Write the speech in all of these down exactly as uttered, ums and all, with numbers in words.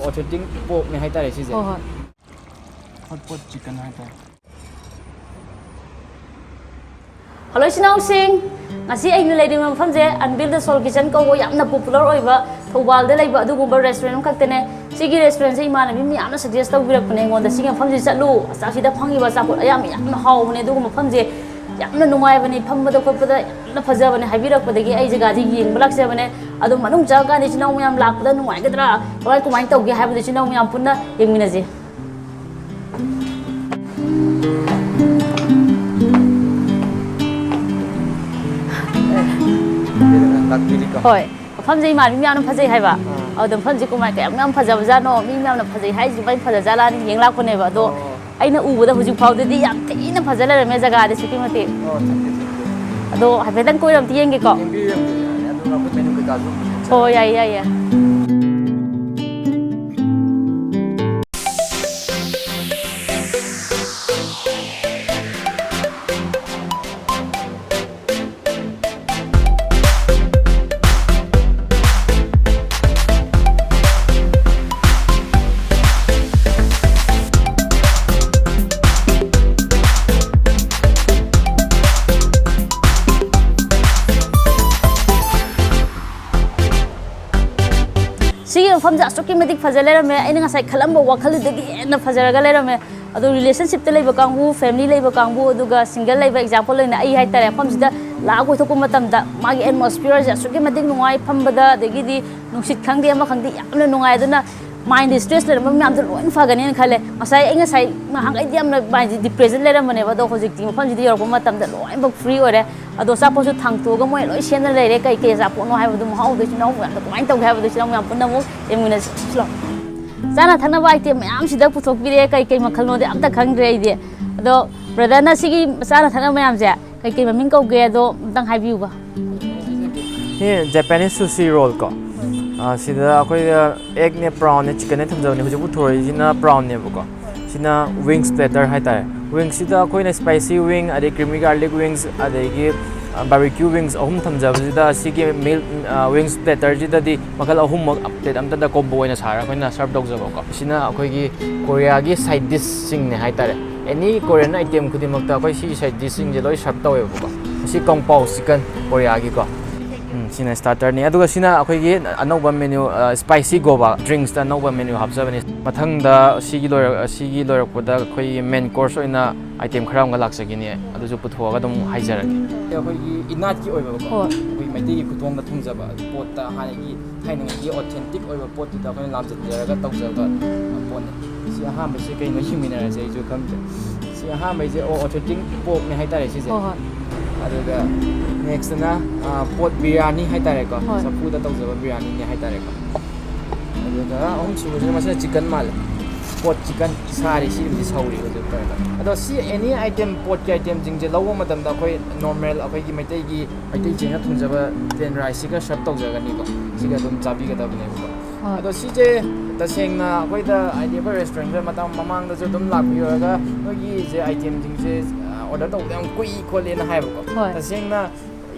Authentic porkꯅꯦ ꯍꯥꯏꯇꯥꯔꯦ ꯁꯤꯁꯦ꯫ ꯍꯣꯏ ꯍꯣꯏ꯫ Hot pot chicken ꯍꯥꯏꯇꯥꯔꯦ꯫ ꯍꯜꯂꯣ ꯏꯆꯤꯟ ꯏꯅꯥꯎꯁꯤꯡ, ꯉꯁꯤ ꯑꯩꯅ ꯂꯩꯔꯤꯕ ꯃꯐꯝꯁꯦ ꯑꯟꯕꯤꯜꯗ ꯁꯣꯜ ꯀꯤꯆꯟ ꯀꯧꯕ ꯌꯥꯝꯅ ꯄꯣꯄꯨꯂꯔ ꯑꯣꯏꯕ ꯊꯧꯕꯥꯜꯗ ꯂꯩꯕ ꯑꯗꯨꯒꯨꯝꯕ ꯔꯦꯁꯇꯨꯔꯦꯟ ꯑꯃꯈꯛꯇꯅꯦ꯫ ꯁꯤꯒꯤ ꯔꯦꯁꯇꯨꯔꯦꯟꯁꯦ ꯏꯃꯥꯟꯅꯕꯤ ꯃꯌꯥꯝꯅ ꯁꯖꯦꯁ ꯇꯧꯕꯤꯔꯛꯄꯅꯦ ꯑꯩꯉꯣꯟꯗ, "ꯁꯤꯒꯤ ꯃꯐꯝꯁꯤ ꯆꯠꯂꯨ, ꯑꯁꯤꯗ ꯐꯪꯉꯤꯕ ꯑꯆꯥꯄꯣꯠ ꯑꯌꯥꯝꯕ ꯌꯥꯝꯅ ꯍꯥꯎꯕꯅꯦ, ꯑꯗꯨꯒꯨꯝꯕ ꯃꯐꯝꯁꯦ ꯌꯥꯝꯅ ꯅꯨꯡꯉꯥꯏꯕꯅꯦ, ꯐꯝꯕꯗ ꯈꯣꯠꯄꯗ ꯌꯥꯝꯅ ꯐꯖꯕꯅꯦ" ꯍꯥꯏꯕꯤꯔꯛꯄꯗꯒꯤ ꯑꯩ ꯖꯒꯥꯁꯤ ꯌꯦꯡꯕ ꯂꯥꯛꯆꯕꯅꯦ꯫ ꯑꯗꯣ ꯃꯅꯨꯡ ꯆꯪꯉꯀꯥꯟꯗ ꯏꯆꯤꯟ ꯏꯅꯥꯎ ꯃꯌꯥꯝ ꯂꯥꯛꯄꯗ ꯅꯨꯡꯉꯥꯏꯒꯗ꯭ꯔꯥ, ꯀꯃꯥꯏ ꯀꯃꯥꯏꯅ ꯇꯧꯒꯦ ꯍꯥꯏꯕꯗꯣ ꯏꯆꯤꯟ ꯏꯅꯥꯎ ꯃꯌꯥꯝ ꯄꯨꯟꯅ ꯌꯦꯡꯃꯤꯟꯅꯁꯦ꯫ ꯇꯥꯛꯄꯤꯔꯤꯀꯣ꯫ ꯍꯣꯏ, ꯃꯐꯝꯁꯦ ꯏꯃꯥꯟꯅꯕꯤ ꯃꯌꯥꯝꯅ ꯐꯖꯩ ꯍꯥꯏꯕ꯫ ꯑꯗꯣ ꯃꯐꯝꯁꯦ ꯀꯃꯥꯏ ꯀꯌꯥꯝ ꯌꯥꯝ ꯐꯖꯕꯖꯥꯠꯅꯣ, ꯃꯤ ꯃꯌꯥꯝꯅ ꯐꯖꯩ ꯍꯥꯏꯁꯤꯕꯨ ꯑꯩ ꯐꯖꯖꯥꯠꯂꯥꯅ ꯌꯦꯡ ꯂꯥꯛꯄꯅꯦꯕ꯫ ꯑꯗꯣ ꯑꯩꯅ ꯎꯕꯗ ꯍꯧꯖꯤꯛ ꯐꯥꯎꯗꯗꯤ ꯌꯥꯝ ꯊꯤꯅ ꯐꯖ ꯂꯩꯔꯝꯃꯦ ꯖꯒꯥꯗꯤ ꯑꯁꯨꯛꯀꯤ ꯃꯇꯤꯛ꯫ ꯑꯣ, thank you, thank you꯫ ꯑꯗꯣ ꯍꯥꯏꯐꯦꯠꯇꯪ ꯀꯣꯏꯔꯝꯇ ꯌꯦꯡꯒꯦꯀꯣ꯫ ꯌꯦꯡꯕꯤꯌꯨ, ꯌꯦꯡꯕꯤꯌꯨ, ꯌꯥꯅꯤ꯫ ꯑꯗꯨꯒ ꯑꯩꯈꯣꯏ menu ꯀꯩꯀꯥꯁꯨ ꯑꯗꯨꯝ ꯌꯦꯡꯖꯔꯒꯦ꯫ ꯍꯣꯏ, ꯌꯥꯏꯌꯦ, ꯌꯥꯏꯌꯦ꯫ ꯁꯤꯒꯤ ꯃꯐꯝꯁꯦ ꯑꯁꯨꯛꯀꯤ ꯃꯇꯤꯛ ꯐꯖ ꯂꯩꯔꯝꯃꯦ꯫ ꯑꯩꯅ ꯉꯁꯥꯏ ꯈꯜꯂꯝꯕ ꯋꯥꯈꯜꯗꯨꯗꯒꯤ ꯍꯦꯟꯅ ꯐꯖꯔꯒ ꯂꯩꯔꯝꯃꯦ꯫ ꯑꯗꯣ relationshipꯇ ꯂꯩꯕ ꯀꯥꯡꯕꯨ, family ꯂꯩꯕ ꯀꯥꯡꯕꯨ, ꯑꯗꯨꯒ single ꯂꯩꯕ, example ꯑꯣꯏꯅ ꯑꯩ ꯍꯥꯏꯇꯥꯔꯦ, ꯃꯐꯝꯁꯤꯗ ꯂꯥꯛꯑ ꯀꯣꯏꯊꯣꯛꯄ ꯃꯇꯝꯗ ꯃꯥꯒꯤ atmosphereꯁꯦ ꯑꯁꯨꯛꯀꯤ ꯃꯇꯤꯛ ꯅꯨꯡꯉꯥꯏ, ꯐꯝꯕꯗ, ꯑꯗꯒꯤꯗꯤ ꯅꯨꯡꯁꯤꯠ ꯈꯪꯗꯦ, ꯑꯃ ꯈꯪꯗꯦ, ꯌꯥꯝꯅ ꯅꯨꯡꯉꯥꯏ꯫ ꯑꯗꯨꯅ mind stress ꯂꯩꯔꯝꯕ ꯃꯌꯥꯝꯗꯣ ꯂꯣꯏꯅ ꯐꯒꯅꯦꯅ ꯈꯜꯂꯦ꯫ ꯉꯁꯥꯏ ꯑꯩ ꯉꯁꯥꯏ ꯉꯍꯥꯟꯈꯩꯗꯤ ꯌꯥꯝꯅ mind depression ꯂꯩꯔꯝꯕꯅꯦꯕ, ꯑꯗꯣ ꯍꯧꯖꯤꯛꯇꯤ ꯃꯐꯝꯁꯤꯗ ꯌꯧꯔꯛꯄ ꯃꯇꯝꯗ ꯂꯣꯏꯅꯃꯛ free ꯑꯣꯏꯔꯦ꯫ ꯑꯗꯣ ꯑꯆꯥꯄꯣꯠꯁꯨ ꯊꯥꯡꯇꯣꯛꯑꯒ ꯃꯣꯏ ꯂꯣꯏ ꯁꯦꯝꯅ ꯂꯩꯔꯦ꯫ ꯀꯩ ꯀꯩ ꯑꯆꯥꯄꯣꯠꯅꯣ ꯍꯥꯏꯕꯗꯣ ꯃꯍꯥꯎꯗꯣ ꯏꯆꯤꯟ ꯏꯅꯥꯎ ꯃꯌꯥꯝꯗꯣ ꯀꯃꯥꯏꯅ ꯇꯧꯒꯦ ꯍꯥꯏꯕꯗꯣ ꯏꯆꯤꯟ ꯏꯅꯥꯎ ꯃꯌꯥꯝ ꯄꯨꯟꯅ ꯑꯃꯨꯛ ꯌꯦꯡꯃꯤꯟꯅꯁꯤ꯫ ꯁꯤ ꯂꯥꯎ꯫ ꯆꯥꯅ ꯊꯛꯅꯕ item ꯃꯌꯥꯝꯁꯤꯗ ꯄꯨꯊꯣꯛꯄꯤꯔꯦ꯫ ꯀꯩ ꯀꯩ ꯃꯈꯜꯅꯣꯗꯤ ꯑꯝꯇ ꯈꯪꯗ꯭ꯔꯦ ꯑꯩꯗꯤ꯫ ꯑꯗꯣ brotherꯅ ꯁꯤꯒꯤ ꯆꯥꯅ ꯊꯛꯅꯕ ꯃꯌꯥꯝꯁꯦ ꯀꯩ ꯀꯩ ꯃꯃꯤꯡ ꯀꯧꯒꯦ ꯑꯗꯣ ꯑꯝꯇꯪ ꯍꯥꯏꯕꯤꯌꯨꯕ꯫ ꯁꯤ Japanese sushi roll ꯀꯣ꯫ ꯑꯥ, ꯁꯤꯗ ꯑꯩꯈꯣꯏ ꯑꯦꯒꯅꯦ, ꯄ꯭ꯔꯥꯎꯟꯅꯦ, ꯆꯤꯛꯀꯟꯅꯦ ꯊꯝꯖꯕꯅꯦ꯫ ꯍꯧꯖꯤꯛ ꯄꯨꯊꯣꯔꯛꯏꯁꯤꯅ ꯄ꯭ꯔꯥꯎꯟꯅꯦꯕꯀꯣ꯫ ꯁꯤꯅ wings platter ꯍꯥꯏꯇꯥꯔꯦ꯫ Wingsꯁꯤꯗ ꯑꯩꯈꯣꯏꯅ spicy wing, ꯑꯗꯩ creamy garlic wings, ꯑꯗꯒꯤ ꯕꯥꯔꯕꯤꯀ꯭ꯌꯨ ꯋꯤꯡꯁ ꯑꯍꯨꯝ ꯊꯝꯖꯕꯁꯤꯗ ꯁꯤꯒꯤ ꯃꯤꯜ ꯋꯤꯡꯁ ꯄ꯭ꯂꯦꯇꯔꯁꯤꯗꯗꯤ ꯃꯈꯜ ꯑꯍꯨꯝꯃꯛ ꯄ꯭ꯂꯦꯠ ꯑꯃꯇꯗ ꯀꯣꯝꯕꯣ ꯑꯣꯏꯅ ꯁꯥꯔꯒ ꯑꯩꯈꯣꯏꯅ ꯁꯔꯞ ꯇꯧꯖꯕꯀꯣ꯫ ꯁꯤꯅ ꯑꯩꯈꯣꯏꯒꯤ ꯀꯣꯔꯤꯌꯥꯒꯤ ꯁꯥꯏꯠ ꯗꯤꯁꯁꯤꯡꯅꯦ ꯍꯥꯏꯇꯥꯔꯦ꯫ ꯑꯦꯅꯤ ꯀꯣꯔꯤꯌꯟ ꯑꯥꯏꯇꯦꯝ ꯈꯨꯗꯤꯡꯃꯛꯇ ꯑꯩꯈꯣꯏ ꯁꯤꯒꯤ ꯁꯥꯏꯠ ꯗꯤꯁꯁꯤꯡꯁꯦ ꯂꯣꯏ ꯁꯔꯞ ꯇꯧꯋꯦꯕꯀꯣ꯫ ꯃꯁꯤ ꯀꯪꯄꯥꯎ ꯆꯤꯀꯟ ꯀꯣꯔꯤꯌꯥꯒꯤꯀꯣ꯫ ꯎꯝ, ꯁꯤꯅ ꯁ꯭ꯇꯥꯔꯇꯔꯅꯤ꯫ ꯑꯗꯨꯒ ꯁꯤꯅ ꯑꯩꯈꯣꯏꯒꯤ ꯑꯅꯧꯕ ꯃꯦꯅ꯭ꯌꯨ, ꯁ꯭ꯄꯥꯏꯁꯤ ꯒꯣꯕꯥ ꯗ꯭ꯔꯤꯡꯁꯇ ꯑꯅꯧꯕ ꯃꯦꯅ꯭ꯌꯨ ꯍꯥꯞꯆꯕꯅꯤ꯫ ꯃꯊꯪꯗ ꯁꯤꯒꯤ ꯂꯣꯏꯔ-, ꯁꯤꯒꯤ ꯂꯣꯏꯔꯛꯄꯗ ꯑꯩꯈꯣꯏꯒꯤ ꯃꯦꯟ ꯀꯣꯔꯁ ꯑꯣꯏꯅ ꯑꯥꯏꯇꯦꯝ ꯈꯔ ꯑꯃꯒ ꯂꯥꯛꯆꯒꯅꯤ, ꯑꯗꯨꯁꯨ ꯄꯨꯊꯣꯛꯑꯒ ꯑꯗꯨꯝ ꯍꯥꯏꯖꯔꯒꯦ꯫ ꯑꯩꯈꯣꯏꯒꯤ ꯏꯅꯥꯠꯀꯤ ꯑꯣꯏꯕꯀꯣ, ꯍꯣꯏ꯫ ꯑꯩꯈꯣꯏ ꯃꯩꯇꯩꯒꯤ ꯈꯨꯊꯣꯡꯗ ꯊꯣꯡꯖꯕ ꯄꯣꯠꯇ ꯍꯥꯟꯅꯒꯤ ꯊꯥꯏꯅꯉꯩꯒꯤ ꯑꯣꯊꯦꯟꯇꯤꯛ ꯑꯣꯏꯕ ꯄꯣꯠꯇꯨꯗ ꯑꯩꯈꯣꯏꯅ ꯂꯥꯝꯖꯟꯖꯔꯒ ꯇꯧꯖꯕ ꯄꯣꯠꯅꯤ꯫ ꯁꯤ ꯑꯍꯥꯟꯕꯁꯤ ꯀꯩꯅꯣ ꯌꯦꯡꯃꯤꯟꯅꯔꯁꯦ, ꯑꯩꯁꯨ ꯈꯪꯗ꯭ꯔꯦ꯫ ꯁꯤ ꯑꯍꯥꯟꯕꯩꯁꯦ, ꯑꯣ, ꯑꯣꯊꯦꯟꯇꯤꯛ ꯄꯣꯔꯛꯅꯦ ꯍꯥꯏꯇꯥꯔꯦ ꯁꯤꯁꯦ꯫ ꯍꯣꯏ, ꯍꯣꯏ꯫ ꯑꯗꯨꯒ ꯅꯦꯛꯁꯇꯅ, ꯑ, ꯄꯣꯠ ꯕꯤꯔꯌꯥꯅꯤ ꯍꯥꯏꯇꯥꯔꯦꯀꯣ꯫ ꯍꯣꯏ꯫ ꯆꯐꯨꯗ ꯇꯧꯖꯕ ꯕꯤꯔꯌꯥꯅꯤꯅꯦ ꯍꯥꯏꯇꯥꯔꯦꯀꯣ꯫ ꯑꯗꯨꯒ ꯑꯍꯨꯝꯁꯨꯕꯁꯤꯅ ꯃꯁꯤꯅ ꯆꯤꯀꯟ ꯃꯥꯜꯂꯦ꯫ ꯄꯣꯠ ꯆꯤꯀꯟ ꯁꯥꯔꯤ, ꯁꯤꯕꯨꯗꯤ ꯁꯧꯔꯤ ꯍꯧꯖꯤꯛ ꯇꯧꯔꯒ꯫ ꯑꯗꯣ ꯁꯤ ꯑꯦꯅꯤ ꯑꯥꯏꯇꯦꯝ, ꯄꯣꯠꯀꯤ ꯑꯥꯏꯇꯦꯝꯁꯤꯡꯁꯦ ꯂꯧꯕ ꯃꯇꯝꯗ ꯑꯩꯈꯣꯏ ꯅꯣꯔꯃꯦꯜ ꯑꯩꯈꯣꯏꯒꯤ ꯃꯩꯇꯩꯒꯤ, ꯃꯩꯇꯩ ꯆꯦꯡꯅ ꯊꯣꯡꯖꯕ ꯄ꯭ꯂꯦꯟ ꯔꯥꯏꯁꯁꯤꯒ ꯁꯔꯞ ꯇꯧꯖꯒꯅꯤꯀꯣ꯫ ꯁꯤꯒ ꯑꯗꯨꯝ ꯆꯥꯕꯤꯒꯗꯕꯅꯦꯕꯀꯣ꯫ ꯍꯣꯏ꯫ ꯑꯗꯣ ꯁꯤꯁꯦ ꯇꯁꯦꯡꯅ ꯑꯩꯈꯣꯏꯗ, ꯍꯥꯏꯗꯤ, ꯑꯩꯈꯣꯏ ꯔꯦꯁꯇꯨꯔꯦꯟꯁꯤꯗ ꯃꯇꯝ ꯃꯃꯥꯡꯗꯁꯨ ꯑꯗꯨꯝ ꯂꯥꯛꯄꯤꯔꯒ ꯅꯣꯏꯒꯤꯁꯦ ꯑꯥꯏꯇꯦꯝꯁꯤꯡꯁꯦ, ꯑ, ꯑꯣꯔꯗꯔ ꯇꯧꯕꯗ ꯌꯥꯝ ꯀꯨꯏ ꯈꯣꯠꯂꯦꯅ ꯍꯥꯏꯕꯀꯣ꯫ ꯍꯣꯏ꯫ ꯇꯁꯦꯡꯅ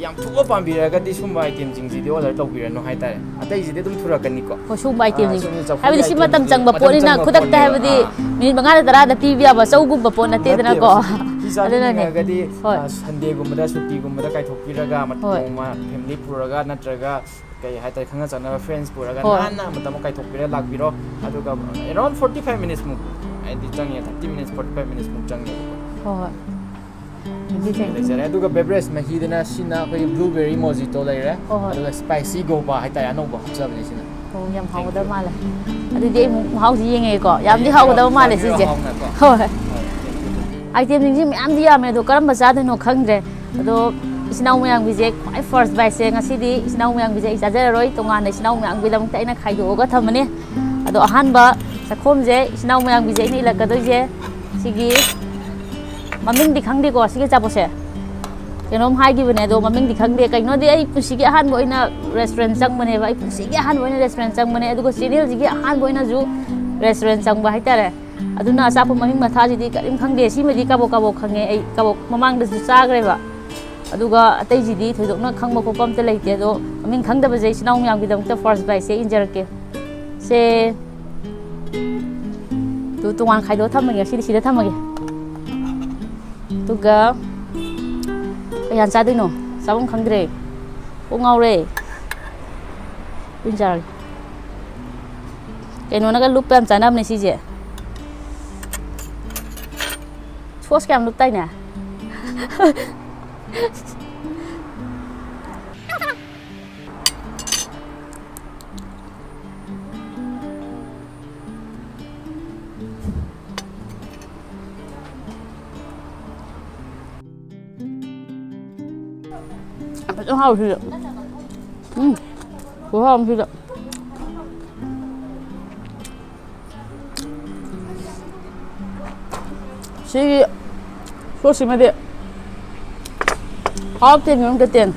ꯌꯥꯝ ꯊꯨꯕ ꯄꯥꯝꯕꯤꯔꯒꯗꯤ ꯁꯨꯝꯕ ꯑꯥꯏꯇꯦꯝꯁꯤꯡꯁꯤꯗꯤ ꯑꯣꯔꯗꯔ ꯇꯧꯕꯤꯔꯅꯨ ꯍꯥꯏꯇꯥꯔꯦ꯫ ꯑꯇꯩꯁꯤꯗꯤ ꯑꯗꯨꯝ ꯊꯨꯔꯛꯀꯅꯤꯀꯣ꯫ ꯍꯣꯏ, ꯁꯨꯝꯕ ꯑꯥ, ꯑꯥꯏꯇꯦꯝꯁꯤꯡ꯫ ꯁꯨꯝꯕ ꯆꯐꯨꯒꯤ ꯍꯥꯏꯕꯗꯤ ꯁꯤ ꯃꯇꯝ ꯑꯥꯏꯇꯦꯝꯁꯤꯗꯤ ꯆꯪꯕ ꯃꯇꯝ ꯄꯣꯠꯅꯤꯅ ꯆꯪꯕ ꯈꯨꯗꯛꯇ ꯄꯣꯠꯅꯦꯕ꯫ ꯍꯥꯏꯕꯗꯤ ꯑꯥ꯫ ꯃꯤꯅꯤꯠ ꯃꯉꯥꯗ ꯇꯔꯥꯗ ꯄꯤꯕ ꯌꯥꯕ ꯆꯧꯒꯨꯝꯕ ꯄꯣꯠ ꯅꯠꯇꯦꯗꯅꯀꯣ꯫ ꯅꯠꯇꯦꯕ ꯁꯤꯗꯤ꯫ ꯁꯤ ꯑꯗꯨꯅꯅꯦ꯫ ꯆꯥꯕꯤꯅꯤꯡꯉꯒꯗꯤ, ꯍꯣꯏ꯫ ꯑꯥ, ꯁꯟꯗꯦꯒꯨꯝꯕꯗ, ꯁꯨꯇꯤꯒꯨꯝꯕꯗ ꯀꯥꯏꯊꯣꯛꯄꯤꯔꯒ ꯃ-, ꯍꯣꯏ꯫ ꯅꯣꯡꯃ ꯐꯦꯃꯤꯂꯤ ꯄꯨꯔꯒ ꯅꯠꯇ꯭ꯔꯒ ꯀꯩ ꯍꯥꯏꯇꯥꯔꯦ, ꯈꯪꯅ ꯆꯥꯟꯅꯕ ꯐ꯭ꯔꯦꯟꯁ ꯄꯨꯔꯒ ꯍꯣꯏ꯫ ꯅꯥꯟꯅ ꯃꯇꯝ ꯑꯃ ꯀꯥꯏꯊꯣꯛꯄꯤꯔꯒ ꯂꯥꯛꯄꯤꯔꯣ꯫ ꯑꯗꯨꯒ around forty five minutes ꯃꯨꯛ ꯍꯥꯏꯗꯤ ꯆꯪꯉꯦ, thirty minutes, forty five minutes ꯃꯨꯛ ꯆꯪꯉꯦꯕꯀꯣ꯫ ꯍꯣꯏ, ꯍꯣꯏ꯫ ꯑꯗꯨꯗꯤ ꯁꯤ thank you꯫ ꯂꯩꯖꯔꯦ꯫ ꯑꯗꯨꯒ beverage ꯃꯍꯤꯗꯅ ꯁꯤꯅ ꯑꯩꯈꯣꯏꯒꯤ blueberry mojito ꯂꯩꯔꯦ꯫ ꯍꯣꯏ, ꯍꯣꯏ꯫ ꯑꯗꯨꯒ spicy goba ꯍꯥꯏꯇꯥꯔꯦ, ꯑꯅꯧꯕ ꯍꯥꯞꯆꯕꯅꯦ ꯁꯤꯅ꯫ ꯑꯣ, ꯌꯥꯝ ꯍꯥꯎꯒꯗꯕ ꯃꯥꯜꯂꯦ꯫ ꯑꯗꯨꯗꯤ ꯑꯩ ꯑꯃꯨꯛ ꯃꯍꯥꯎꯁꯤ ꯌꯦꯡꯉꯒꯦꯀꯣ꯫ ꯌꯥꯝꯗꯤ ꯍꯥꯎꯒꯗꯕ ꯃꯥꯜꯂꯦ ꯆꯥꯕꯤꯔꯣ ꯁꯤꯁꯦ꯫ ꯍꯥꯎꯅꯀꯣ꯫ ꯍꯣꯏ꯫ ꯍꯣꯏ, thank you꯫ ꯑꯥꯏꯇꯦꯝꯁꯤꯡꯁꯤ ꯃꯌꯥꯝꯗꯤ ꯌꯥꯝꯃꯦ, ꯑꯗꯣ ꯀꯔꯝꯕ ꯆꯥꯗꯣꯏꯅꯣ ꯈꯪꯗ꯭ꯔꯦ꯫ ꯑꯗꯣ ꯏꯆꯤꯟ ꯏꯅꯥꯎ ꯃꯌꯥꯝꯒꯤꯁꯦ ꯈ꯭ꯋꯥꯏ first biteꯁꯦ ꯉꯁꯤꯗꯤ ꯏꯆꯤꯟ ꯏꯅꯥꯎ ꯃꯌꯥꯝꯒꯤꯁꯦ ꯑꯩ ꯆꯥꯖꯔꯔꯣꯏ, ꯇꯣꯉꯥꯟꯅ ꯏꯆꯤꯟ ꯏꯅꯥꯎ ꯃꯌꯥꯝꯒꯤꯗꯃꯛꯇ ꯑꯩꯅ ꯈꯥꯏꯗꯣꯛꯑꯒ ꯊꯝꯃꯅꯤ꯫ ꯑꯗꯣ ꯑꯍꯥꯟꯕ ꯆꯥꯛꯈꯣꯝꯁꯦ ꯏꯆꯤꯟ ꯏꯅꯥꯎ ꯃꯌꯥꯝꯒꯤꯁꯦ ꯑꯩꯅ ꯏꯜꯂꯛꯀꯗꯣꯏꯁꯦ ꯁꯤꯒꯤ ꯃꯃꯤꯡꯗꯤ ꯈꯪꯗꯦꯀꯣ, ꯁꯤꯒꯤ ꯑꯆꯥꯄꯣꯠꯁꯦ꯫ ꯀꯩꯅꯣꯝ ꯍꯥꯏꯈꯤꯕꯅꯦ, ꯑꯗꯣ ꯃꯃꯤꯡꯗꯤ ꯈꯪꯗꯦ꯫ ꯀꯩꯅꯣꯗꯤ ꯑꯩ ꯄꯨꯟꯁꯤꯒꯤ ꯑꯍꯥꯟꯕ ꯑꯣꯏꯅ ꯔꯦꯁꯇꯨꯔꯦꯟ ꯆꯪꯕꯅꯦꯕ, ꯑꯩ ꯄꯨꯟꯁꯤꯒꯤ ꯑꯍꯥꯟꯕ ꯑꯣꯏꯅ ꯔꯦꯁꯇꯨꯔꯦꯟ ꯆꯪꯕꯅꯦ, ꯑꯗꯨꯒ ꯆꯦꯅꯦꯜꯁꯤꯒꯤ ꯑꯍꯥꯟꯕ ꯑꯣꯏꯅꯁꯨ ꯔꯦꯁꯇꯨꯔꯦꯟ ꯆꯪꯕ ꯍꯥꯏꯇꯥꯔꯦ꯫ ꯑꯗꯨꯅ ꯑꯆꯥꯄꯣꯠ ꯃꯃꯤꯡ ꯃꯊꯥꯁꯤꯗꯤ ꯀꯔꯤꯝ ꯈꯪꯗꯦ꯫ ꯁꯤꯃꯗꯤ ꯀꯕꯣꯛ ꯀꯕꯣꯛ ꯈꯪꯉꯦ, ꯑꯩ ꯀꯕꯣꯛ ꯃꯃꯥꯡꯗꯁꯨ ꯆꯥꯈ꯭ꯔꯦꯕ꯫ ꯑꯗꯨꯒ ꯑꯇꯩꯁꯤꯗꯤ ꯊꯣꯏꯗꯣꯛꯅ ꯈꯪꯕ ꯈꯣꯠꯄ ꯑꯝꯇ ꯂꯩꯇꯦ꯫ ꯑꯗꯣ ꯃꯃꯤꯡ ꯈꯪꯗꯕꯁꯦ ꯏꯆꯤꯟ ꯏꯅꯥꯎ ꯃꯌꯥꯝꯒꯤꯗꯃꯛꯇ ꯐꯥꯔꯁ ꯕꯥꯏꯠꯁꯦ ꯏꯟꯖꯔꯛꯀꯦ꯫ ꯁꯦ, ꯇꯨ ꯇꯣꯉꯥꯟ ꯈꯥꯏꯗꯣꯛꯑ ꯊꯝꯃꯒꯦ꯫ ꯉꯁꯤꯗꯤ ꯁꯤꯗ ꯊꯝꯃꯒꯦ꯫ ꯑꯗꯨꯒ ꯀꯌꯥ ꯆꯥꯗꯣꯏꯅꯣ? ꯆꯥꯐꯝ ꯈꯪꯗ꯭ꯔꯦ꯫ ꯀꯣꯛ ꯉꯥꯎꯔꯦ꯫ ꯀꯨꯏꯅ ꯆꯥꯔꯒꯦ꯫ ꯀꯩꯅꯣꯅꯒ ꯂꯨꯞꯄ ꯌꯥꯝ ꯆꯥꯅꯕꯅꯦ ꯁꯤꯁꯦ꯫ ꯁꯣꯁ ꯀꯌꯥꯝ ꯂꯨꯞꯇꯥꯏꯅꯦ? ꯌꯥꯝ ꯐꯖꯅ ꯍꯥꯎꯋꯤ ꯁꯤꯁꯨ꯫ ꯎꯝ, ꯈꯨꯍꯥꯎ ꯑꯃ ꯁꯤꯗ꯫ ꯁꯤꯒꯤ ꯁꯣꯁꯁꯤꯃꯗꯤ out of ten ꯒꯤ ꯃꯅꯨꯡꯗ ten꯫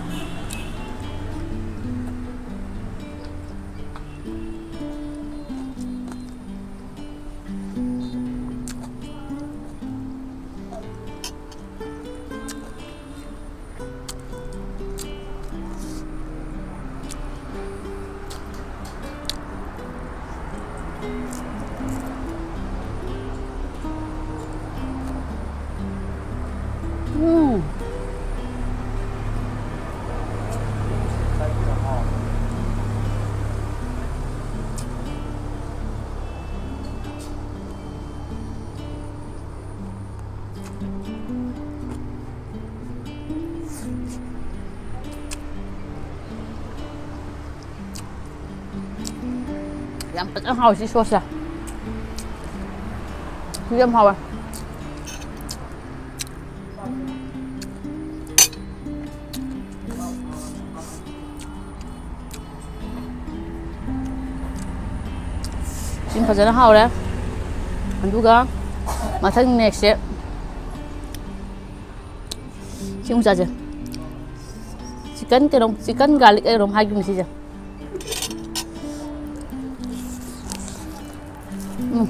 ꯎꯝ꯫ ꯌꯥꯝ ꯐꯖꯅ ꯍꯥꯎꯋꯤ ꯁꯤ ꯁꯣꯁꯁꯦ꯫ ꯁꯤꯁꯨ ꯌꯥꯝ ꯍꯥꯎꯋꯦ꯫ ꯁꯤ ꯐꯖꯅ ꯍꯥꯎꯔꯦ꯫ ꯑꯗꯨꯒ ꯃꯊꯪ ꯅꯦꯛꯁꯁꯦ ꯁꯤ ꯑꯃꯨꯛ ꯆꯥꯁꯦ꯫ ꯆꯤꯛꯀꯟ ꯀꯩꯅꯣꯝ, ꯆꯤꯛꯀꯟ ꯒꯥꯔꯂꯤꯛ ꯀꯩꯅꯣꯝ ꯍꯥꯏꯈꯤꯕꯅꯤ ꯁꯤꯁꯦ꯫ ꯎꯝ꯫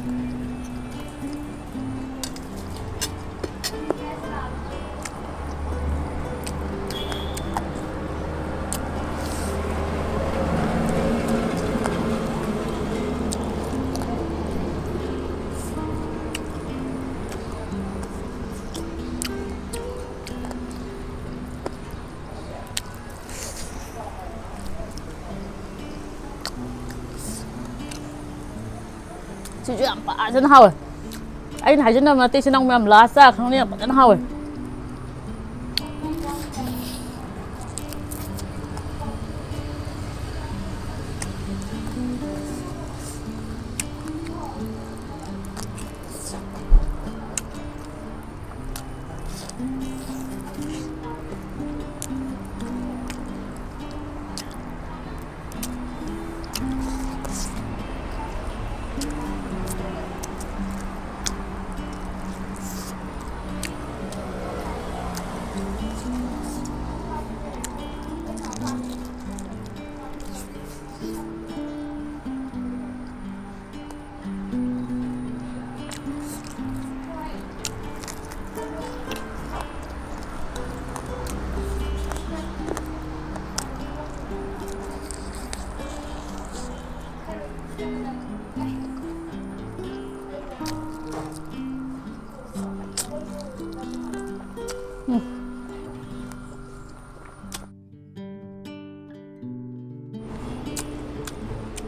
ꯁꯤꯁꯨ ꯌꯥꯝ ꯐꯖꯅ ꯍꯥꯎꯋꯦ꯫ ꯑꯩꯅ ꯍꯥꯏꯖꯤꯟꯅꯕ ꯅꯠꯇꯦ, ꯏꯆꯤꯟ ꯏꯅꯥꯎ ꯃꯌꯥꯝ ꯂꯥꯛꯑ ꯆꯥ ꯈꯪꯅꯤ, ꯌꯥꯝ ꯐꯖꯅ ꯍꯥꯎꯋꯦ꯫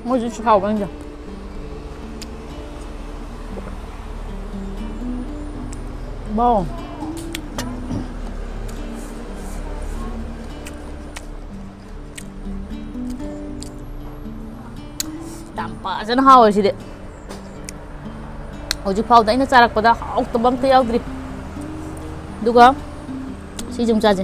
ꯃꯣꯏꯁꯨ ꯍꯥꯎꯕꯅꯤꯗ꯫ ꯋꯥꯎ꯫ ꯌꯥꯝ ꯐꯖꯅ ꯍꯥꯎꯋꯦ ꯁꯤꯗꯤ꯫ ꯍꯧꯖꯤꯛ ꯐꯥꯎꯗ ꯑꯩꯅ ꯆꯥꯔꯛꯄꯗ ꯍꯥꯎꯇꯕ ꯑꯝꯇ ꯌꯥꯎꯗ꯭ꯔꯤ꯫ ꯑꯗꯨꯒ ꯁꯤꯁꯨ ꯑꯃꯨꯛ ꯆꯥꯁꯦ꯫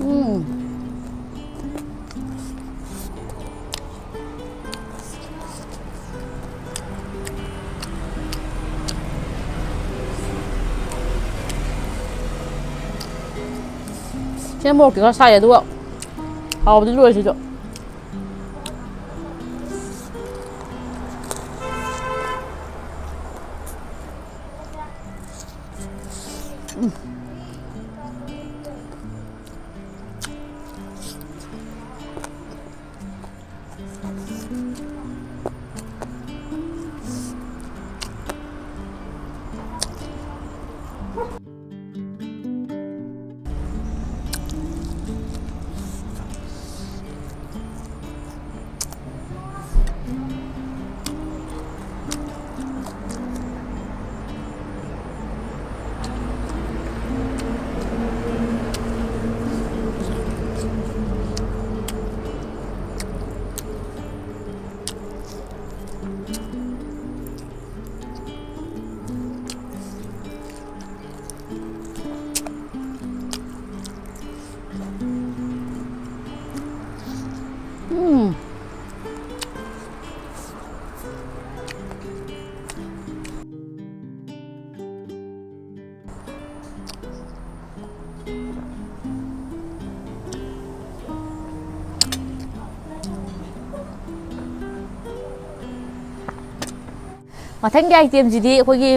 ꯎꯝ꯫ ꯁꯤ ꯃꯣꯔꯣꯛꯇꯤ ꯈꯔ ꯁꯥꯏ, ꯑꯗꯨꯒ ꯍꯥꯎꯕꯗꯤ ꯂꯣꯏꯔꯦ ꯁꯤꯁꯨ꯫ ꯎꯝ꯫ ꯃꯊꯪꯒꯤ item ꯁꯤꯗꯤ ꯑꯩꯈꯣꯏꯒꯤ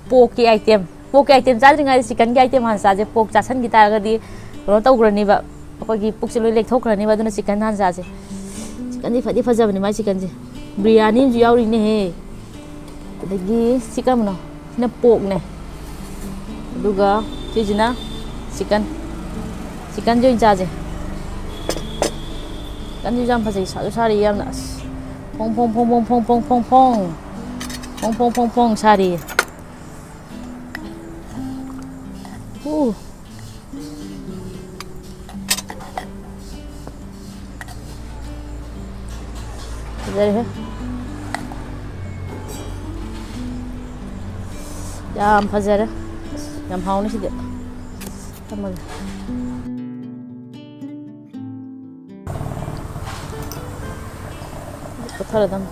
pork ꯀꯤ item꯫ Pork ꯀꯤ item ꯆꯥꯗ꯭ꯔꯤꯉꯩꯗ chicken ꯒꯤ item ꯍꯥꯟꯅ ꯆꯥꯁꯦ꯫ Pork ꯆꯥꯁꯟꯈꯤ ꯇꯥꯔꯒꯗꯤ ꯀꯩꯅꯣ ꯇꯧꯈ꯭ꯔꯅꯤꯕ, ꯑꯩꯈꯣꯏꯒꯤ ꯄꯨꯛꯁꯦ ꯂꯣꯏ ꯂꯦꯛꯊꯣꯛꯈ꯭ꯔꯅꯤꯕ꯫ ꯑꯗꯨꯅ chicken ꯍꯥꯟꯅ ꯆꯥꯁꯦ꯫ Chicken ꯁꯦ ꯐꯗꯤ ꯐꯖꯕꯅꯦ ꯃꯥꯏ chicken ꯁꯦ꯫ Biryani ꯑꯃꯁꯨ ꯌꯥꯎꯔꯤꯅꯦꯍꯦ꯫ ꯑꯗꯒꯤ ꯁꯤ ꯀꯔꯝꯕꯅꯣ? ꯁꯤꯅ pork ꯅꯦ꯫ ꯑꯗꯨꯒ ꯁꯤꯁꯤꯅ chicken꯫ Chicken ꯁꯦ ꯑꯣꯏꯅ ꯆꯥꯁꯦ꯫ Chicken ꯁꯤꯁꯨ ꯌꯥꯝ ꯐꯖꯩ, ꯁꯥꯁꯨ ꯁꯥꯔꯤ ꯌꯥꯝꯅ꯫ ꯑꯁ, ꯐꯣꯡ ꯐꯣꯡ ꯐꯣꯡ ꯐꯣꯡ ꯐꯣꯡ ꯐꯣꯡ ꯐꯣꯡ ꯐꯣꯡ꯫ ꯐꯣꯡ ꯐꯣꯡ ꯐꯣꯡ ꯐꯣꯡ ꯁꯥꯔꯤ꯫ ꯎ꯫ ꯐꯖꯔꯦꯍꯦ꯫ ꯌꯥꯝ ꯐꯖꯔꯦ꯫ ꯌꯥꯝ ꯍꯥꯎꯅꯤ ꯁꯤꯗꯤ꯫ ꯊꯝꯃꯒꯦ꯫ ꯄꯠꯊꯔꯗꯝꯅꯤ꯫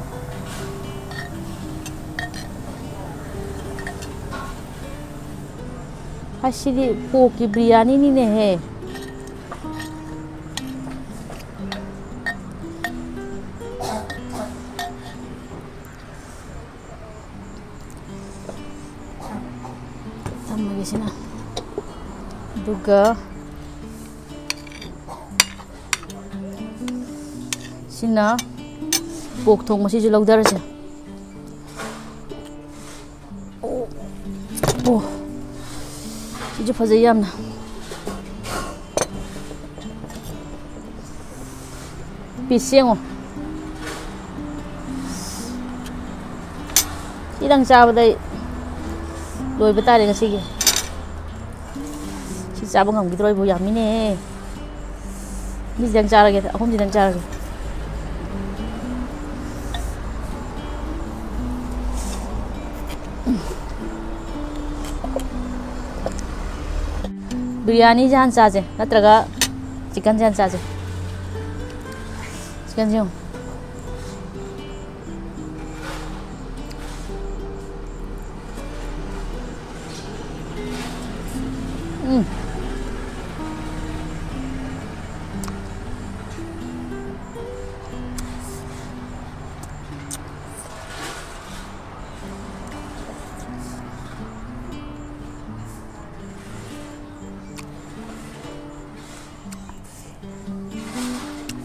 ꯑꯁꯤꯗꯤ pork ꯀꯤ biryani ꯅꯤꯅꯦꯍꯦ꯫ ꯊꯝꯃꯒꯦ ꯁꯤꯅ꯫ ꯑꯗꯨꯒ ꯁꯤꯅ pork ꯊꯣꯡꯕ, ꯁꯤꯁꯨ ꯂꯧꯊꯔꯁꯦ꯫ ꯑꯣ, ꯑꯣ꯫ ꯁꯤꯁꯨ ꯐꯖꯩ ꯌꯥꯝꯅ꯫ Piece ꯁꯦ ꯌꯦꯡꯉꯣ꯫ ꯁꯤꯗꯪ ꯆꯥꯕꯗ ꯑꯩ ꯂꯣꯏꯕ ꯇꯥꯔꯦ ꯉꯁꯤꯒꯤ꯫ ꯁꯤ ꯆꯥꯕ ꯉꯝꯈꯤꯗ꯭ꯔꯣ ꯑꯩꯕꯨ? ꯌꯥꯝꯃꯤꯅꯦ꯫ ꯑꯅꯤꯁꯤꯗꯪ ꯆꯥꯔꯒꯦ, ꯑꯍꯨꯝꯁꯤꯗꯪ ꯆꯥꯔꯒꯦ꯫ Biryani ꯁꯦ ꯍꯥꯟꯅ ꯆꯥꯁꯦ, ꯅꯠꯇ꯭ꯔꯒ chicken ꯁꯦ ꯍꯥꯟꯅ ꯆꯥꯁꯦ? ꯆꯤꯛꯀꯟꯁꯦ ꯌꯦꯡꯉꯨ꯫ ꯎꯝ꯫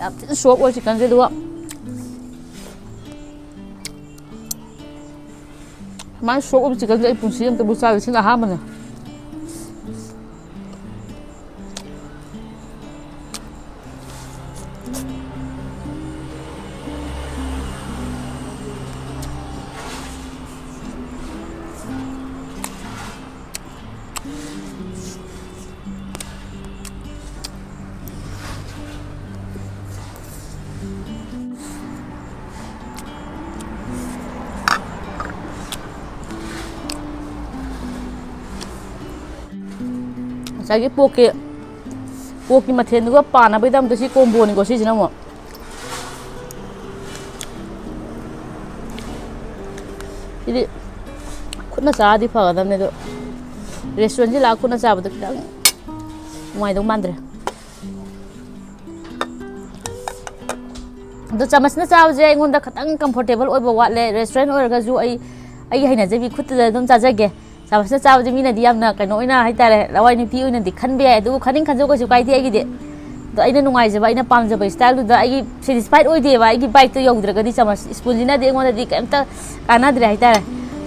ꯌꯥꯝ ꯊꯤꯅ soft ꯑꯣꯏ chickenꯁꯦ, ꯑꯗꯨꯒ ꯁꯨꯃꯥꯏꯅ soft ꯑꯣꯏꯕ chickenꯁꯦ ꯑꯩ ꯄꯨꯟꯁꯤ ꯑꯝꯇꯕꯨ ꯆꯥꯗ꯭ꯔꯤ, ꯁꯤꯅ ꯑꯍꯥꯟꯕꯅꯦ꯫ ꯉꯁꯥꯏꯒꯤ porkꯀꯤ, porkꯀꯤ ꯃꯊꯦꯜꯗꯨꯒ ꯄꯥꯅꯕꯒꯤꯗꯃꯛꯇ ꯁꯤ comboꯅꯤꯀꯣ, ꯁꯤꯁꯤꯅ ꯑꯃꯨꯛ꯫ ꯁꯤꯗꯤ ꯈꯨꯠꯅ ꯆꯥꯔꯗꯤ ꯐꯒꯗꯕꯅꯦ, ꯑꯗꯣ restaurantꯁꯤ ꯂꯥꯛꯑ ꯈꯨꯠꯅ ꯆꯥꯕꯗꯣ ꯈꯤꯇꯪ ꯅꯨꯡꯉꯥꯏꯗꯧ ꯃꯥꯟꯗ꯭ꯔꯦ꯫ ꯑꯗꯣ ꯆꯥꯃꯁꯅ ꯆꯥꯕꯁꯦ ꯑꯩꯉꯣꯟꯗ ꯈꯤꯇꯪ comfortable ꯑꯣꯏꯕ ꯋꯥꯠꯂꯦ꯫ Restaurant ꯑꯣꯏꯔꯒꯁꯨ ꯑꯩ, ꯑꯩꯒꯤ ꯍꯩꯅꯖꯕꯤ ꯈꯨꯠꯇꯨꯗ ꯑꯗꯨꯝ ꯆꯥꯖꯒꯦ꯫ ꯆꯥꯃꯁꯅ ꯆꯥꯕꯁꯦ ꯃꯤꯅꯗꯤ ꯌꯥꯝꯅ ꯀꯩꯅꯣ ꯑꯣꯏꯅ ꯍꯥꯏꯇꯥꯔꯦ, ꯂꯋꯥꯏ ꯅꯨꯄꯤ ꯑꯣꯏꯅꯗꯤ ꯈꯟꯕ ꯌꯥꯏ, ꯑꯗꯨꯕꯨ ꯈꯟꯅꯤꯡ ꯈꯟꯖꯧ, ꯀꯩꯁꯨ ꯀꯥꯏꯗꯦ ꯑꯩꯒꯤꯗꯤ꯫ ꯑꯗꯣ ꯑꯩꯅ ꯅꯨꯡꯉꯥꯏꯖꯕ, ꯑꯩꯅ ꯄꯥꯝꯖꯕ styleꯗꯨꯗ ꯑꯩꯒꯤ satisfied ꯑꯣꯏꯗꯦꯕ, ꯑꯩꯒꯤ biteꯇꯣ ꯌꯧꯗ꯭ꯔꯒꯗꯤ ꯆꯥꯃꯁ spoonꯁꯤꯅꯗꯤ ꯑꯩꯉꯣꯟꯗꯗꯤ ꯀꯩꯝꯇ ꯀꯥꯟꯅꯗ꯭ꯔꯦ ꯍꯥꯏꯇꯥꯔꯦ꯫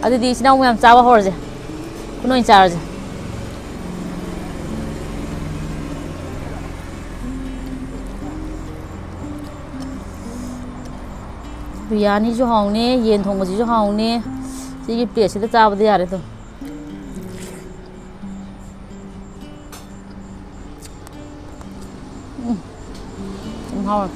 ꯑꯗꯨꯗꯤ ꯏꯆꯤꯟ ꯏꯅꯥꯎ ꯃꯌꯥꯝ ꯆꯥꯕ ꯍꯧꯔꯁꯦ, ꯈꯨꯠꯅ ꯑꯣꯏꯅ ꯆꯥꯔꯁꯦ꯫ ꯕꯤꯔꯌꯥꯅꯤꯁꯨ ꯍꯥꯎꯅꯤ, ꯌꯦꯟ ꯊꯣꯡꯕꯁꯤꯁꯨ ꯍꯥꯎꯅꯤ꯫ ꯁꯤꯒꯤ plateꯁꯤꯗ ꯆꯥꯕꯗꯤ ꯌꯥꯔꯦ ꯑꯗꯨꯝ꯫ ꯎꯝ, ꯌꯥꯝ ꯍꯥꯎꯋꯦ꯫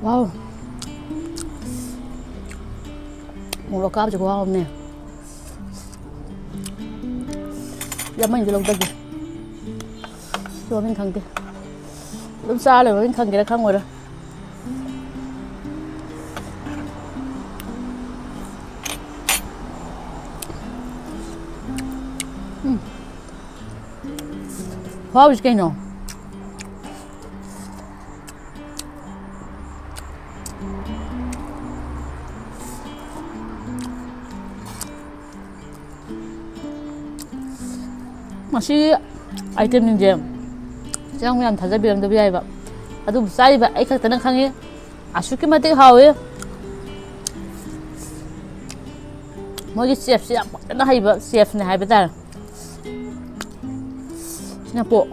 ꯋꯥꯎ꯫ ꯃꯣꯔꯣꯛ ꯀꯥꯕꯁꯦ ꯈꯨꯍꯥꯎ ꯑꯃꯅꯦ꯫ ꯌꯥꯝꯃꯟꯁꯨ ꯂꯧꯗꯒꯦ꯫ ꯁꯤ ꯃꯃꯤꯡ ꯈꯪꯗꯦ꯫ ꯑꯗꯨꯝ ꯆꯥ ꯂꯩꯕ ꯃꯃꯤꯡ ꯈꯪꯒꯦꯔꯥ ꯈꯪꯉꯣꯏꯔꯥ꯫ ꯎꯝ꯫ ꯈꯨꯍꯥꯎꯁꯤ ꯀꯩꯅꯣ? ꯃꯁꯤ item ꯁꯤꯡꯁꯦ ꯆꯪ ꯌꯥꯝ ꯊꯥꯖꯕꯤꯔꯝꯗꯕ ꯌꯥꯏꯕ, ꯑꯗꯨꯕꯨ ꯆꯥꯔꯤꯕ ꯑꯩ ꯈꯛꯇꯅ ꯈꯪꯉꯤ꯫ ꯑꯁꯨꯛꯀꯤ ꯃꯇꯤꯛ ꯍꯥꯎꯋꯤ꯫ ꯃꯣꯏꯒꯤ chef ꯁꯦ ꯌꯥꯝ ꯐꯖꯅ ꯍꯩꯕ chef ꯅꯦ ꯍꯥꯏꯕ ꯇꯥꯔꯦ꯫ ꯁꯤꯅ ꯄꯣꯛ꯫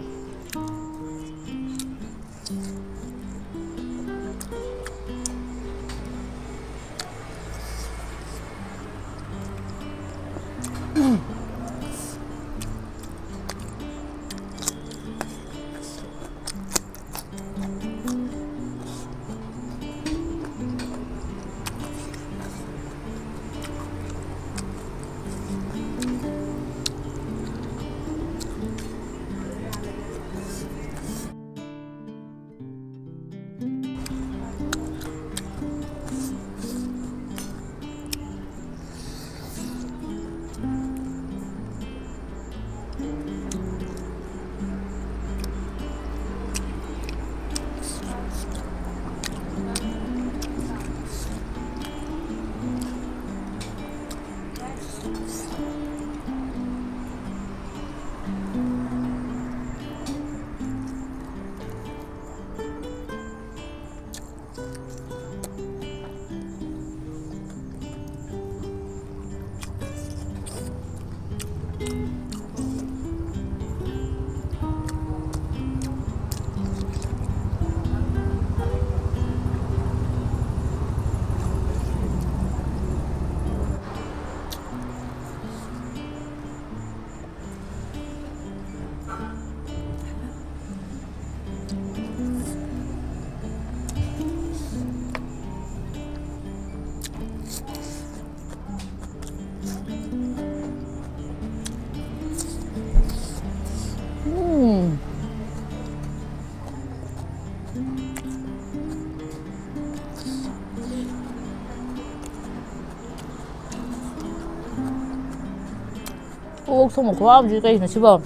ꯑꯣꯛ ꯊꯣꯡꯕ ꯈꯨꯍꯥꯎꯁꯤ ꯀꯩꯅꯣ ꯁꯤꯕꯣ?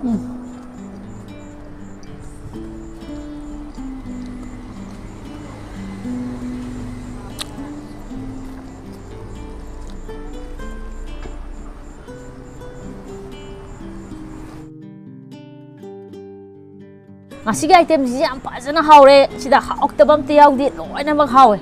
ꯎꯝ꯫ ꯉꯁꯤꯒꯤ itemꯁꯤ ꯌꯥꯝ ꯐꯖꯅ ꯍꯥꯎꯔꯦ꯫ ꯁꯤꯗ ꯍꯥꯎꯇꯕ ꯑꯝꯇ ꯌꯥꯎꯗꯦ, ꯂꯣꯏꯅꯃꯛ ꯍꯥꯎꯋꯦ꯫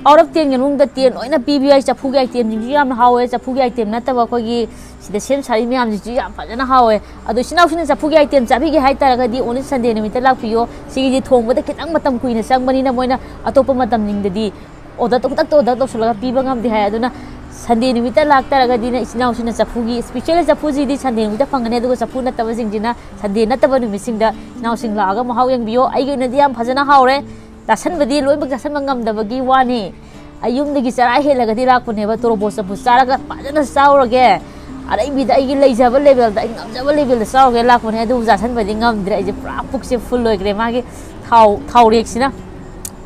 Out of tenꯒꯤ ꯃꯅꯨꯡꯗ ten ꯂꯣꯏꯅ ꯄꯤꯕ ꯌꯥꯏ꯫ ꯆꯐꯨꯒꯤ itemꯁꯤꯡꯁꯨ ꯌꯥꯝꯅ ꯍꯥꯎꯋꯦ꯫ ꯆꯐꯨꯒꯤ item ꯅꯠꯇꯕ ꯑꯩꯈꯣꯏꯒꯤ ꯁꯤꯗ ꯁꯦꯝ ꯁꯥꯔꯤ ꯃꯌꯥꯝꯁꯤꯁꯨ ꯌꯥꯝ ꯐꯖꯅ ꯍꯥꯎꯋꯦ꯫ ꯑꯗꯣ ꯏꯆꯤꯟ ꯏꯅꯥꯎꯁꯤꯡꯅ ꯆꯐꯨꯒꯤ item ꯆꯥꯕꯤꯒꯦ ꯍꯥꯏꯇꯥꯔꯒꯗꯤ only Sunday ꯅꯨꯃꯤꯠꯇ ꯂꯥꯛꯄꯤꯌꯣ꯫ ꯁꯤꯒꯤꯗꯤ ꯊꯣꯡꯕꯗ ꯈꯤꯇꯪ ꯃꯇꯝ ꯀꯨꯏꯅ ꯆꯪꯕꯅꯤꯅ ꯃꯣꯏꯅ ꯑꯇꯣꯞꯄ ꯃꯇꯝꯁꯤꯡꯗꯗꯤ order, ꯈꯨꯗꯛꯇ order ꯇꯧꯁꯤꯜꯂꯒ ꯄꯤꯕ ꯉꯝꯗꯦ ꯍꯥꯏ꯫ ꯑꯗꯨꯅ Sunday ꯅꯨꯃꯤꯠꯇ ꯂꯥꯛꯇꯥꯔꯒꯗꯤꯅ ꯏꯆꯤꯟ ꯏꯅꯥꯎꯁꯤꯡꯅ ꯆꯐꯨꯒꯤ, specially ꯆꯐꯨꯁꯤꯗꯤ Sunday ꯅꯨꯃꯤꯠꯇ ꯐꯪꯒꯅꯤ, ꯑꯗꯨꯒ ꯆꯐꯨ ꯅꯠꯇꯕꯁꯤꯡꯁꯤꯅ Sunday ꯅꯠꯇꯕ ꯅꯨꯃꯤꯠꯁꯤꯡꯗ ꯏꯆꯤꯟ ꯏꯅꯥꯎꯁꯤꯡ ꯂꯥꯛꯑꯒ ꯃꯍꯥꯎ ꯌꯦꯡꯕꯤꯌꯣ꯫ ꯑꯩꯒꯤ ꯑꯣꯏꯅꯗꯤ ꯌꯥꯝ ꯐꯖꯅ ꯍꯥꯎꯔꯦ꯫ ꯆꯥꯁꯟꯕꯗꯤ ꯂꯣꯏꯅꯃꯛ ꯆꯥꯁꯟꯕ ꯉꯝꯗꯕꯒꯤ ꯋꯥꯅꯤ꯫ ꯑꯩ ꯌꯨꯝꯗꯒꯤ ꯆꯔꯥ ꯍꯦꯜꯂꯒꯗꯤ ꯂꯥꯛꯄꯅꯦꯕ, ꯇꯣꯔꯣꯕꯣꯠ ꯆꯐꯨ ꯆꯥꯔꯒ ꯐꯖꯅ ꯆꯥꯎꯔꯒꯦ꯫ ꯑꯔꯩꯕꯤꯗ ꯑꯩꯒꯤ ꯂꯩꯖꯕ levelꯗ, ꯑꯩ ꯉꯝꯖꯕ levelꯗ ꯆꯥꯎꯔꯒꯦ ꯂꯥꯛꯄꯅꯦ, ꯑꯗꯨꯕꯨ ꯆꯥꯁꯟꯕꯗꯤ ꯉꯝꯗ꯭ꯔꯦ꯫ ꯑꯩꯁꯦ ꯄꯨꯔꯥ ꯄꯨꯛꯁꯦ full ꯑꯣꯏꯈ꯭ꯔꯦ ꯃꯥꯒꯤ ꯊꯥꯎ, ꯊꯥꯎꯔꯦꯛꯁꯤꯅ꯫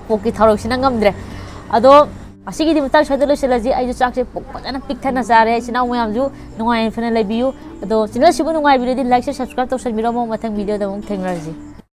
ꯄꯣꯛꯀꯤ ꯊꯥꯎꯔꯦꯛꯁꯤꯅ ꯉꯝꯗ꯭ꯔꯦ꯫ ꯑꯗꯣ ꯉꯁꯤꯒꯤꯗꯤ ꯃꯇꯥꯡ ꯁ꯭ꯋꯥꯏꯗ ꯂꯣꯏꯁꯤꯜꯂꯁꯤ꯫ ꯑꯩꯁꯨ ꯆꯥꯛꯁꯦ ꯄꯨꯛ ꯐꯖꯅ ꯄꯤꯛ ꯊꯟꯅ ꯆꯥꯔꯦ꯫ ꯏꯆꯤꯟ ꯏꯅꯥꯎ ꯃꯌꯥꯝꯁꯨ ꯅꯨꯡꯉꯥꯏ ꯌꯥꯏꯐꯅ ꯂꯩꯕꯤꯌꯨ꯫ ꯑꯗꯣ channelꯁꯤꯕꯨ ꯅꯨꯡꯉꯥꯏꯕꯤꯔꯗꯤ like, share, subscribe ꯇꯧꯁꯟꯕꯤꯔꯝꯃꯣ꯫ ꯃꯊꯪ videoꯗ ꯑꯃꯨꯛ ꯊꯦꯡꯅꯔꯁꯤ꯫